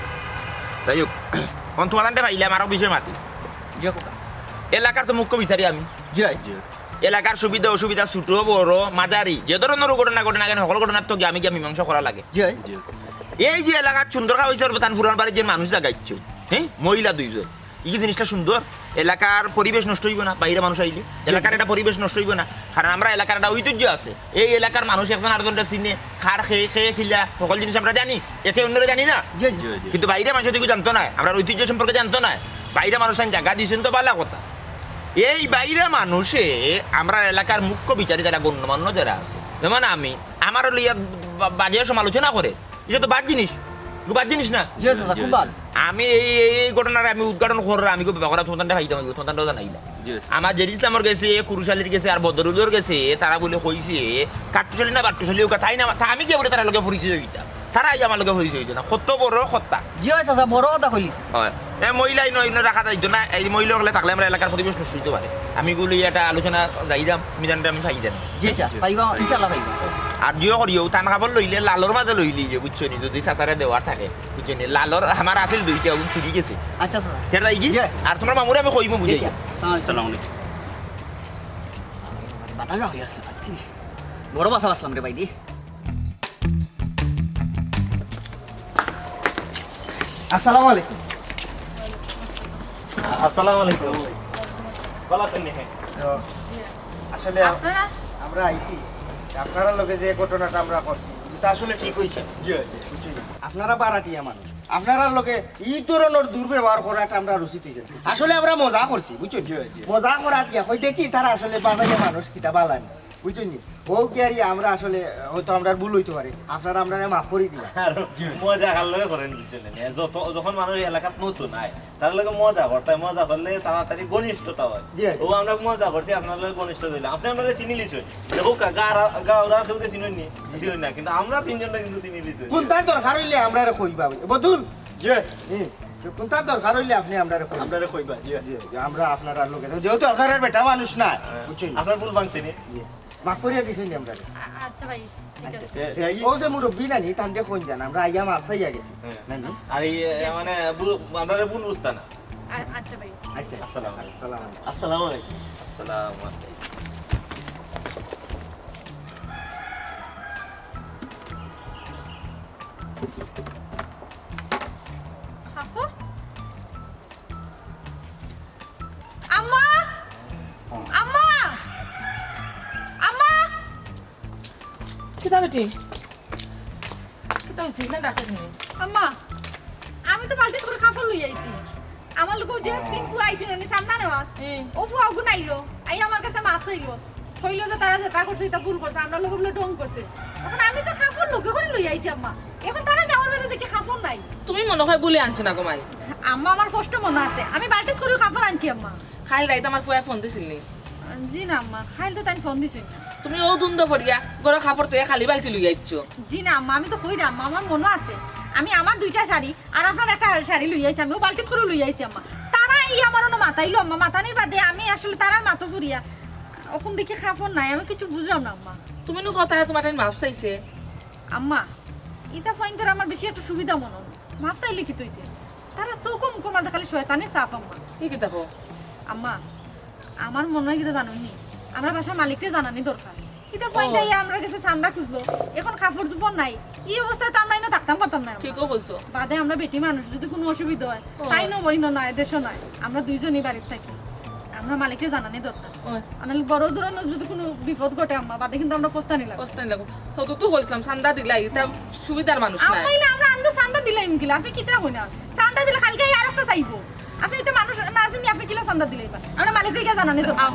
যাই হোক, অন তোমার আনতে পাইলাম আরো বিষয় মাতি। জি, খোকা। এলাকার তো মুখ্য বিচারি আমি। জি। জি। এলাকার সুবিধা অসুবিধা, ছোট বড় মাঝারি, যে ধরনের ঘটনা ঘটে না কেন, সকল ঘটনার তো গিয়া আমি গিয়া মীমাংসা করা লাগে। জি। জি। এই যে এলাকার সুন্দর খাওয়াইছে, তান পুরান বাড়ির যে মানুষ লাগাইছে, হ্যাঁ, মহিলা দুইজন, এই জিনিসটা সুন্দর। এলাকার পরিবেশ নষ্ট হইব না, বাইরে মানুষ আইলে এলাকার একটা পরিবেশ নষ্ট হইব না। কারণ আমরা এলাকার একটা ঐতিহ্য আছে, এই এলাকার মানুষ একজন আরেকজনটা চিনে, খার খেয়ে খেয়ে খিলা, সকল জিনিস আমরা জানি, একে অন্যরা জানি না। জি, জি। জি, জি। কিন্তু বাইরে মানুষ এটুকু জানতো না, আমরা ঐতিহ্য সম্পর্কে জানতো না। বাইরে মানুষ আইন জায়গা দিয়েছেন তো ভালো কথা। এই বাইরা মানুষে আমরার এলাকার মুখ্য বিচারী যারা গণ্যমান্য যারা আছে, যেমন আমি, আমারে লইয়া বা-, বাজে সমালোচনা করে, ইটা তো বাদ জিনিস, ইগু বাদ জিনিস না। জি, চাচা, খুব বাদ। আমি এই, এই, এই ঘটনার আমি উদ্ঘাটন কররাম, আমি খুব বেকরা তোমার তানরে খাইতাম, তোমার তানরে জানাইলাম। জি, স্যার। আমার জেরি ইসলামর গেছে, কুরুশ আলীর গেছে, আর বদরুলর গেছে, তারা বলে কইছে, কাট্টুশ আলী না বাট্টুশ আলী, ওকে তাই না, তা আমি গিয়া বলে তারার লগে পরিচয় হইতাম। তারা আইয়া আমার লগে পরিচয় হইতো না, কত বড় কথা। জি অয় চাচা, বড় কথা কইলিছ। অয়। এ মহিলা ইনো, ইনো রাখা যাইতো না, এই মহিলা অকলে থাকলে আমরার এলাকার পরিবেশ নষ্ট হইতে পারে। আমি ইগুলি একটা আলোচনা যাইরাম, মিজানরে আমি পাই যাইরাম। জি চাচা, পাইবা, ইনশাআল্লাহ পাইবা। আর জিও করিও, তান কাপড় লইলে লালর মাঝে লইলি যে, বুঝছো নি, যদি চাচারে দেওয়ার থাকে, বুঝছো নি, লালর আমার আছিল দুইটা, ওগুন ছিঁড়ি গেছে। আচ্ছা চাচা। কেন যাই কি? জি। আর তোমার মামুরে আমি কইমু বুঝাই। জি চাচা। আসসালামু আলাইকুম। বাতাস হয়ে আসলে পাচ্ছি। বড় বাসা আসলাম রে ভাই দি। আসসালামু আলাইকুম। আসসালামু আলাইকুম। ভালো আছেন নি? তো, আসলে আ-, আপনারা? আমরা আইছি। আপনারার লগে যে ঘটনাটা আমরা করছি, ইটা আসলে ঠিক হইছে। জি, জি। বুঝছেন? আপনারা বারাটিয়া মানুষ। আপনারার লগে ই ধরনের দুর্ব্যবহার করাটা আমরা উচিত হইছে না। আসলে আমরা মজা করছি, বুঝছেন? জি, জি। মজা করা দিয়া, কই দেখি তারা আসলে বাজাইয়া মানুষ কিতা বালা নি। বুঝছইন নি? ও কি আর ই আমরা আসলে হয়তো আমরার ভুল হইতে পারে, আপনারা আমরারে মাফ করি দিবা। আর মজা কার লগে করেন, বুঝছইন নি? যত, যখন মানুষ এলাকাত নতুন আয়, তার লগে মজা করতে হয়, মজা করলে তাড়াতাড়ি ঘনিষ্ঠতা হয়। জি। ও আমরা মজা করছি, আপনার লগে ঘনিষ্ঠ হইলাম। আপনি আমরারে চিনিলিছইন। দেখো কা-, গা-, গাউরা কেউরে চিনইন নি? চিনইন না, কিন্তু আমরা তিনজনরে কিন্তু চিনিলিছইন। কোনটার দরকার হইলে আমরারে কইবা, বুঝছইন? জি। হুম। কোনটার দরকার হইলে আপনি আমরারে কইবা। আমরারে কইবা, জি। জি, জি, আমরা আপনারার লগে, যেহেতু আপনারার বেটা মানুষ না, হ্যাঁ। বুঝছইন নি? আপনার ভুল ভাঙছে নি? জি। মাফ করিয়া দিছইন নি আমরারে? আ-, আচ্ছা ভাই, ঠিক আছে। আচ্ছা। এ, এ, ই- ও যে মুরব্বি নানি, তানরে কইন যান, আমরা আইয়া মাফ চাইয়া গেছি। হ্যাঁ। নানি? আর এই, এ, মানে, ভুল, আমরারে ভুল বুঝতা না। আ-, আচ্ছা ভাই। আচ্ছা। আসসালামু আলাইকুম। আসসালামু আলাইকুম। আসসালামু আলাইকুম। আসসালামু আলাইকুম। খাফর? আম্মা! আম্মা! আম্মা! কিতা বেটি? কিতা হইছে? ইলা ডাকো কেনে? আম্মা, আমি তো বালতিত করি খাফর লই আইছি। আমার লগে যে তিন ফুয়া আইছিল নি চান্দা নেওয়াত, হুম। ও ফুয়া ওগুন আইলো, আই আমার কাছে মাফ চাইলো। কইলো যে তারা যেটা করছে, ইটা ভুল করছে, আমরার লগে বুলে ঢং করছে। এখন আমি তো খাফর লগে করি লই আইছি আম্মা। এখন তারা যাওয়ার বাদে দেখি খাফর নাই। তুমি মনো হয় ভুলে আনছো না গো মাই। আম্মা, আমার স্পষ্ট মনো আছে, আমি বালতিত করি খাফর আনছি আম্মা। কাইল রাইত আমার ফুয়ায় ফোন দিছিল নি? জি না আম্মা, কাইল তো তাইন ফোন দিছইন না। তুমি অউ ধুন্দা পড়িয়া ঘরো খাফর থইয়া খালি বালতি লইয়া আইছো। জি না আম্মা, আমি তো কইরাম আম্মা, আমার মনো আছে, আমি আমার দুইটা শাড়ি আর আপনার একটা শাড়ি লইয়া আইছি, আমি অউ বালতিত করি লইয়া আইছি আম্মা। তারা এই আমার অনো মাতাইলো আম্মা, মাতানির বাদে আমি আসলে তারার মাতো পড়িয়া অখন দেখি খাফর নাই, আমি কিছু বুঝলাম না আম্মা। তুমি নু কথায় তোমার তাইন মাফ চাইছে? আম্মা, ইতা ফাইন করে আমার বেশি একটা সুবিধা মনো অয়। মাফ চাইলে কিতা অইছে? তারা চউখো মুখর মাঝে খালি শয়তানির ছাপ আম্মা। ই কিতা কও? আম্মা, আমার মনো অয় কিতা জানো নি? আমরার বাসার মালিকরে জানানি দরকার। ইতা ও। ফাইন আইয়া আমরার গেছে চান্দা খুঁজলো, এখন খাফর-চুফর নাই। ই অবস্থায় তো আমরা ইনো থাকতাম পারতাম না আম্মা। ঠিকউ কইছো। বাদে আমরা বেটি মানুষ, যদি কুনু অসুবিধা অয়, ও। তাইনও বইনও নাই, দেশও নাই, আমরা দুইজনই বাড়িত থাকি। আমরা মালিকরে জানানি দরকার। ওই। আর নাইলে বড় ধরনের যদি কুনু বিপদ ঘটে আম্মা, বাদে কিন্তু আমরা পস্তানি লাগবো। পস্তানি লাগবো। তো, তো, তো কইছিলাম, চান্দা দিলাই, ইতা সুবিধার মানুষ না। আম্মা, ইলা আমরা আন্দো চান্দা দিলাইমু কিলা, আপনি কিতা কইন? চান্দা দিলে কাইলকে আরোকটা চাইবো। আপনি ইতা মানুষ না চিনি, আপনি কিলা চান্দা দিলাইবা? আমরা মালিকরে গিয়া জানানি দরকার। আও।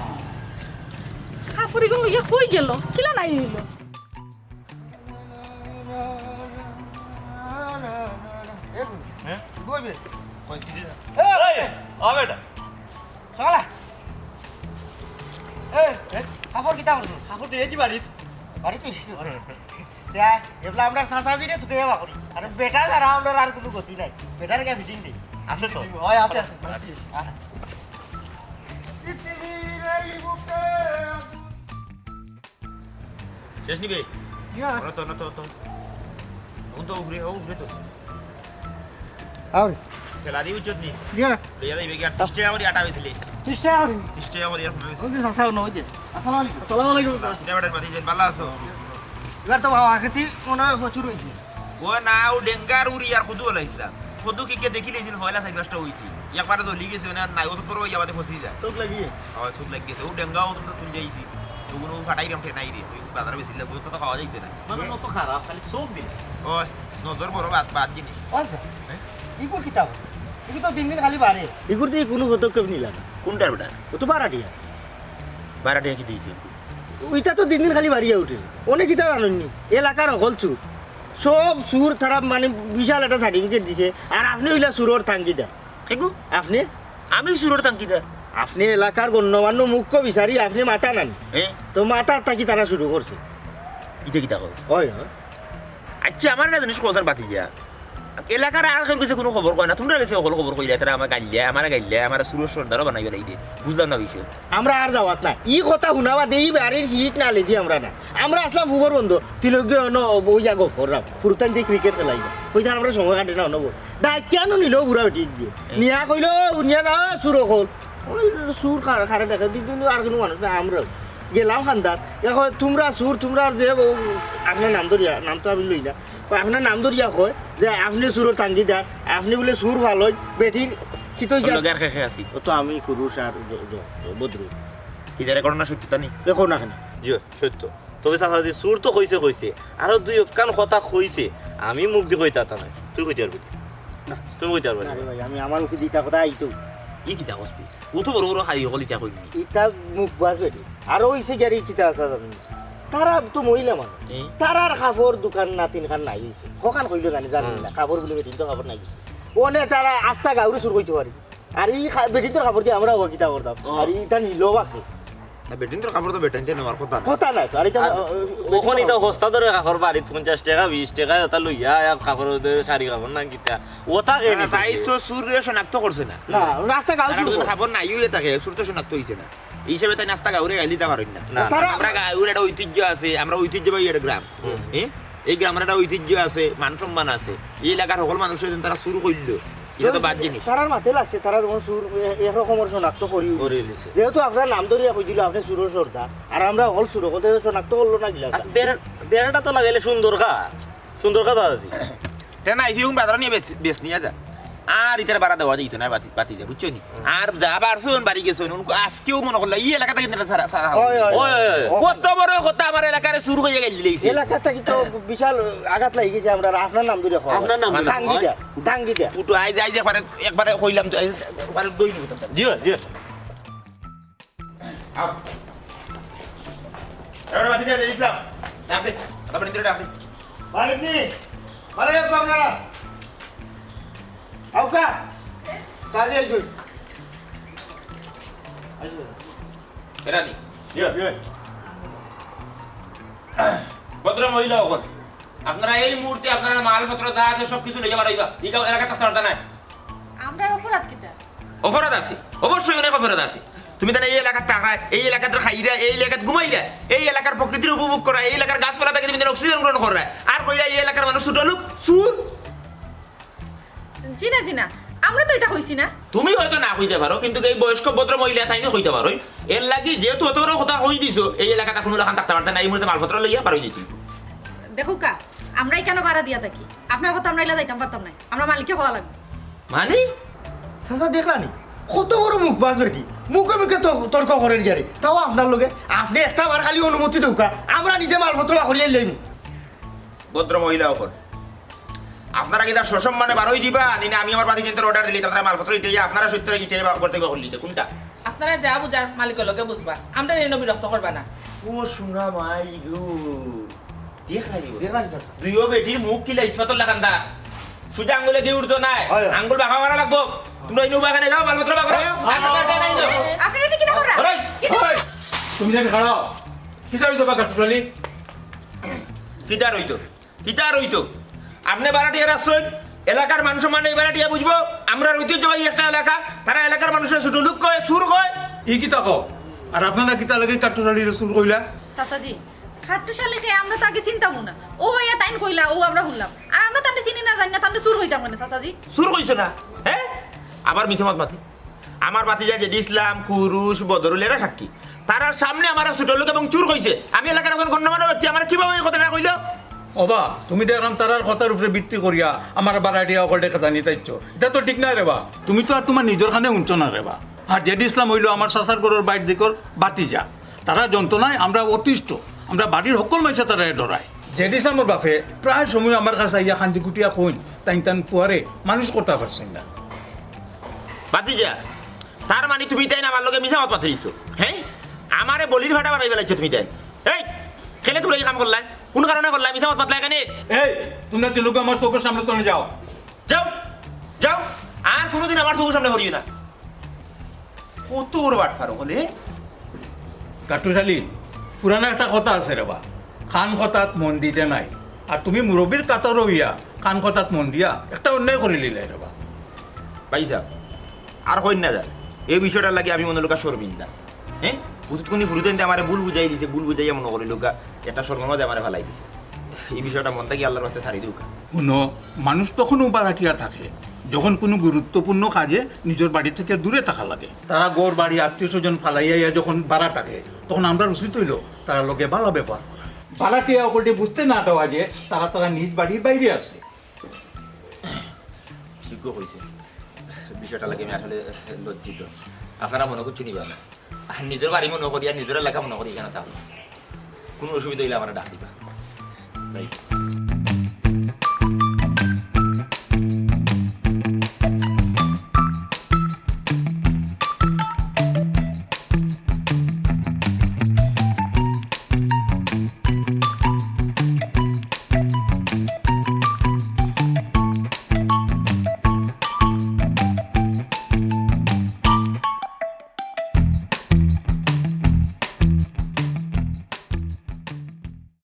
খাফর ইগুন লইয়া কই গেল? কিলা নাই অইল? হ্যাঁ? কই বে? কই, কিসে? এই! এই, ও বেটা। শালা। এই, এই, খাফর কিতা করছো? খাফর তো এই যে বাড়িত। বাড়িত তো এই যে। ইয়া, এবলা আমরা চাচাজিরে তুকে এবা করি। আরে বেটা ছাড়া আমরার আর কুনু গতি নাই। বেটার কে ফিটিং দেই। আছে তো? ওই আছে, আছে। আচ্ছা। আহ। শেষ নি বে? ইয়া। ওরা তো, না তো, তো। এখন তো উপরে, ও উপরে তো। আরে। খেলা দি বুঝছত নি? ইয়া। লইয়া যাইবে কি আর ত্রিশ টাকা করি আটা বেচলে। ত্রিশ টাকা করি? ত্রিশ টাকা করি আর কমে বেচলে। ওই যে চাচা, ওই যে। আসসালামু আলাইকুম। আসসালামু আলাইকুম, স্যার। আপনি আবার মাতি যান, ভালা আছো? এবার তো বাবা খেতি মনে হয় প্রচুর হইছে। ও না, ও ডেঙ্গার উড়ি আর কদু লাগাইছিলাম। কদু কিকে দেখিলে এই দিন হয়লা চার পাঁচটা হইছে। একবারে জ্বলি গেছে, মানে আর নাই, ও তো পুরো ওই আমাদের ফসি যায়। চোখ লাগিয়ে? হয়, চোখ লাগি গেছে। ও ডেঙ্গা ও তো তুলি যাইছি। ওগুলো ফাটাই রাম ঠেনাই রে। ওই বাজারে বেশি লাগবে, তো খাওয়া যাইতে না। মানে এ? অত খারাপ, খালি চোখ দিলে। ওই, নজর বড় বাদ, বাদ জিনিস। ও স্যার, হ্যাঁ? ইগুর কিতা? ইগু তো দিন দিন খালি বাড়ে। ইগুর দিয়ে কোনো পদক্ষেপ নিলা না। কোনটার বেটা? ও তো ভাড়াটিয়া। ভাড়াটিয়া কিতা অইছে? ওইটা তো দিন দিন খালি বাড়িয়া উঠেছে। অনে কিতা জানইন নি? এলাকার হকল চুর। সব চুর তারা মানে বিশাল একটা সার্টিফিকেট দিছে। আর আপনে অইলা চুরর তাঙ্গিদা। কেগু? আপনে? আমি চুরর তাঙ্গিদা? আপনে এলাকার গণ্যমান্য মুখ্য বিচারি, আপনে মাথা নানি। এ? তো মাথা থাকি তারা শুরু করছে। ইটা কিতা কয়? অয়, অয়। আচ্ছা, আমার একটা জিনিস কও ছাইন ভাতিজা। এলাকার আর কেউর গেছে কুনু খবর কয় না, তুমরার গেছে হকল খবর কইলায়, তারা আমারে গাইল্লায়, আমারে গাইল্লায়, আমারে চুরর সর্দারও বানাইলাইছে। বুঝলাম না বিষয়। আমরা আর যাওয়াত না। ই কথা হুনা বাদে ই বাড়ির সিট না লেদি আমরা না। আমরা আছলাম ফুবর বন্ধ, তিলকগে অনো বইয়া গফ করলাম। ফুরুতাইন্তে ক্রিকেট খেলাইবা। কইতাম আমরা সময় কাটে না অনো বই। ডাকিয়া আনো নিলো বুড়া বেটিগিয়ে। নিয়া কইলো, "নিয়া যাও, চুর হকল।" ওই চুর কার-, কারে ডাকে, দুই দিন আর কুনু মানুষ না, আমরা গেলাম কান্দাত। ইয়া কয়, "তুমরা চুর, তুমরা যে ও-, আপনার নাম ধরিয়া, নাম তো আমি লই না।" কয়, "আপনার নাম ধরিয়া কয় যে আপনে চুরর তাঙ্গিদার, আপনে বুলে চুর ফালইন, বেটির কিতা অইছে?" অন্য গার খেখে আছি। ও তো আমি, কুরুশ আর জ-, জ-, বদরু। কিতা রে, ঘটনা সত্যতা নি? দেখো না কেনে? জি, সত্য। তবে চাচাজি, চুর তো কইছে কইছে, আরো দুই একখান কথা কইছে, আমি মুখ দি কইতাম পারতাম নায়। তুই কইতে পারবি নি? না। তুমি কইতে পারবে না। আরে ভাই, আমি আমার মুখে দিতা কথা আইতো। ই কিতা কস তুই? ও তো বড় বড় খাই হকল ইতা কইবি। ইতা মুখ বাজ বেটি। আরো অইছে গিয়া রে কিতা আছে জানি না। তারা তো মহিলা মানুষ। হুম। তারার কাপড় দুখান না তিনখান নাই অইছে। হকান কইলো জানি, জানি হুম। না। কাপড় বুলে বেটিন্তর কাপড় নাই অইছে। অনে তারা আস্তা গাউরে চুর কইতে পারে। আর ই খা-, বেটিন্তর কাপড় দি আমরা অবা কিতা করতাম? ও। আর ইটা নিলো বাকি। না, বেটিন্তর কাপড় তো বেটাইন্তে নেওয়ার কথা না। কথা নাই তো। আর ইটা, আর আ, আ, অখন ইটা হস্তা ধরে কাপড় বাড়িত পঞ্চাশ টেকা, বিশ টেকা, ওটা লইয়া, আর কাপড় ওদের শাড়ি কাপড় না কিতা। ওটা কে না, নিতে তাই গিয়ে? তো চুররে শনাক্ত করছে না। না, রাস্তা গাঁও তারা চুর তো করে। কাপড় নাই, ওই থাকে, চুর তো শনাক্ত অইছে না। এই হিসাবে তাই আস্তা গাউরে গাইল দিতা পারইন না। না। তারা আমরা গাউর একটা ঐতিহ্য আছে, আমরা ঐতিহ্যবাহী একটা গ্রাম। হুম। হ্যাঁ? এই গ্রামের একটা ঐতিহ্য আছে, মান সম্মান আছে। এই এলাকার হকল মানুষে যেন তারা চুর কইলো, ইটা তো বাদ জিনিস। তারার মাতে লাগছে, তারা যখন চুর এ-, একরকমর শনাক্ত করি করি দিছে। যেহেতু আপনার নাম ধরিয়া কই দিল, আপনি চুরর সর্দার, আর আমরা হকল চুর, হকলতে তো শনাক্ত করলো না কিলা? আর বেড়া-, বেড়াটা তো লাগাইলে সুন্দর খা, সুন্দর খা দাদাজি। তে না, ইফিউং বাজার নিয়া বেশ, বেশ নিয়া যা। আর ইতার বাড়া দেওয়া যাইতো না, বাতি, বাতি যা, বুঝছো নি? আর যা পারছইন, বাড়ি গেছইন, উনকু আজকেও মনে করলা, ই এলাকা থাকি কিন্তু সারা, সারা হয়, হয়, কত বড় কথা আমার এলাকার চুর কইয়া গাইল দিলাইছে। এলাকা থাকি তো বিশাল আঘাত লাগি গেছে আমরা, আপনার নাম ধরে কওয়া। আপনার নাম ধরে। টাঙ্গি দেয়া, টাঙ্গি দেয়া। উঠো, আইজ, আইজ একবারে, একবারে কইলাম তো, আইজ একবারে দই নিব তো। জিও, জিও। আও। এবারে বাতি দিয়ে ইসলাম। ডাক দে। আবার ভিতরে ডাক দে। বাড়িত নি? বাড়ি আছো আপনারা? আউক্কা। চা দিয়ে আইসো। আইসো। এরা নি। জিও, জিও। ভদ্র মহিলা অকল। আপনারা এই মুহূর্তে আপনারা মালপত্র যা আছে সব কিছু লইয়া বাড়াইবা। এই গাঁও এলাকাত থাকতে পারতা নায়। আমরার অপরাধ কিতা? অপরাধ আছে, অবশ্যই অনেক অপরাধ আছে। তুমি তাইলে এই এলাকাত থাকরায়, এই এলাকাত খাইরায়, এই এলাকাত ঘুমাইরায়, এই এলাকার প্রকৃতির উপভোগ করায়, এই এলাকার গাছপালা থাকি তুমি তাইলে অক্সিজেন গ্রহণ করায়, আর কইরায় এই এলাকার মানুষ ছোট লোক, চুর। জি না, জি না, আমরা তো ইতা কইছি না। তুমি হয়তো না কইতে পারো, কিন্তু এই বয়স্ক ভদ্র মহিলা তাইন কইতা পারইন। এরলাগি যেহেতু অত বড় কথা কই দিছো, এই এলাকাত কুনু লাখান থাকতে পারতা নায়, এই মুহূর্তে মালপত্র লইয়া বারই যাইতে অইবো। দেখউক্কা, আমরা ইখানো ভাড়া দিয়া থাকি, আপনার কথা আমরা ইলা যাইতাম পারতাম নায়, আমরা মালিকরে কওয়া লাগবো। মানে? চাচা দেখলা নি? কত বড় মুখবাজ বেটি, মুখে মুখে ত-, তর্ক করের গিয়ারে, তাও আপনার লগে। আপনে একটা বার খালি অনুমতি দেউক্কা, আমরা নিজে মালপত্র বার করিয়া লইমু। ভদ্র মহিলা অকল, আপনারা কিতা সসম্মানে বারই দিবা, নি না আমি আমার বাড়ি যেতে অর্ডার দিলে, তারা মালপত্র ইটাইয়া আপনারা সত্যি ইটাইয়া বার করতে গেলে কোনটা? আপনারা যা বুঝার মালিকর লগে বুঝবা, আমরারে ইনো বিরক্ত করবা না। ও সোনা মাই গো, দেখলা নি? দেখলা নি, চাচা? দুইও বেটির মুখ কিলা ইস্পাতর লাখান দা। সুজা আঙ্গুলে ঘি উঠতো নায়, হয়, হয়। আঙ্গুল বাঁকা করা লাগবো। তোমরা ইনো বাঁকা নিয়া যাও, মালপত্র বাঁকা করো। হয়, হয়। আর বাঁকা নাই তো। আপনারা কিতা কররা? ওরে, কিতা? ওই, তুমি যাকে খাড়াও। কিতা অইতো বা কাঠুরালি? কিতা অইতো? কিতা আর অইতো? আপনে ভাড়াটিয়া রাখছইন, এলাকার মান সম্মান এই ভাড়াটিয়া বুঝবো। আমরার ঐতিহ্যবাহী একটা এলাকা, তারা এলাকার মানুষরে ছোট লোক কয়, চুর কয়। ই কিতা কও? আর আপনারা কিতা লাগি কাঠুরালিরে চুর কইলা? চাচাজি, কাঠুরালি কে আমরা তো আগে চিনতামও না। অউ আইয়া তাইন কইলা, অউ আমরা হুনলাম। আর আমরা তানরে চিনি না, জানি না, তানরে চুর কইতাম কেনে, চাচাজি? চুর কইছো না? হ্যাঁ? আবার মিছা মাত মাতি। আমার ভাতিজা জেডি ইসলাম, কুরুশ, বদরুল এরা সাক্ষী। তারার সামনে আমারে ছোট লোক এবং চুর কইছে। আমি এলাকার একজন গণ্যমান্য ব্যক্তি, আমারে কিভাবে এই কথাটা কইলো? ওবা, তুমি দেখলাম তারার কথার উপরে ভিত্তি করিয়া আমার ভাড়াটিয়া অকলরে খেদানিত আইছো। ইটা তো ঠিক নায় রেবা। তুমি তো আর তুমার নিজর কানে হুনছো না রেবা। আর জেডি ইসলাম অইলো আমার চাচার ঘরর বাইর দিকর ভাতিজা। তারা যন্ত্রণায় আমরা অতিষ্ঠ। আমরা বাড়ির হক্কল মাইনষে তারারে ডরায়। জেডি ইসলামর বাপে প্রায় সময় আমার কাছে আইয়া কান্দি কুটিয়া কইন, তাইন তান পুয়ারে মানুষ করতা পারছইন না। ভাতিজা, তার মানে তুমি তাইন আমার লগে মিছা মাত মাতরাইছো, হ্যাঁ? আমারে বলির ফাটা বানাই ফালাইছো তুমি তাইন। এই, কেনে তুমরা ই কাম করলায়? কোন কারণে করলায় মিছা মাত মাতলায় কেনে? এই, তুমরা তিনগু আমার চউখর সামনে তনে যাও। যাও, যাও, আর কুনুদিন আমার চউখর সামনে পড়িও না। কত বড় বাটপার অকলে। কাট্টুশ আলী, পুরানা একটা কথা আছে রেবা, কান কথাত মন দিতে নাই। আর তুমি মুরব্বির কাতর অইয়া কান কথাত মন দিয়া একটা অন্যায় করিলিলায় রেবা। ভাইসাব, আর কইন না যার। এই বিষয়টার লাগি আমি মনো অইলো গিয়া শরমিন্দা। হ্যাঁ, হুতুত কুনি ফুরুতাইন্তে আমারে ভুল বুঝাই দিছে, ভুল বুঝাইয়া মনো করিলো গিয়া একটা শরমর মাঝে আমারে ফালাই দিছে। এই বিষয়টা মন থাকি আল্লার ওয়াস্তে ছাড়ি দেউক্কা। হুনো, মানুষ তখনউ ভাড়াটিয়া থাকে, যখন কুনু গুরুত্বপূর্ণ কাজে নিজর বাড়ি থাকি দূরে থাকা লাগে। তারা ঘর বাড়ি আত্মীয় স্বজন ফালাইয়া আইয়া যখন ভাড়া থাকে, তখন আমরার উচিত অইলো তারার লগে ভালা ব্যবহার করা। ভাড়াটিয়া অকলরে বুঝতে না দেওয়া যে তারা তারার নিজ বাড়ির বাইরে আছে। ঠিকউ কইছো, বিষয়টার লাগি আমি আসলে লজ্জিত। আপনারা মনো করছো নিবা না, আর নিজর বাড়ি মনো করি আর নিজর এলাকা মনো করি এখানো থাকো। কুনু অসুবিধা অইলে আমারে ডাক দিবা।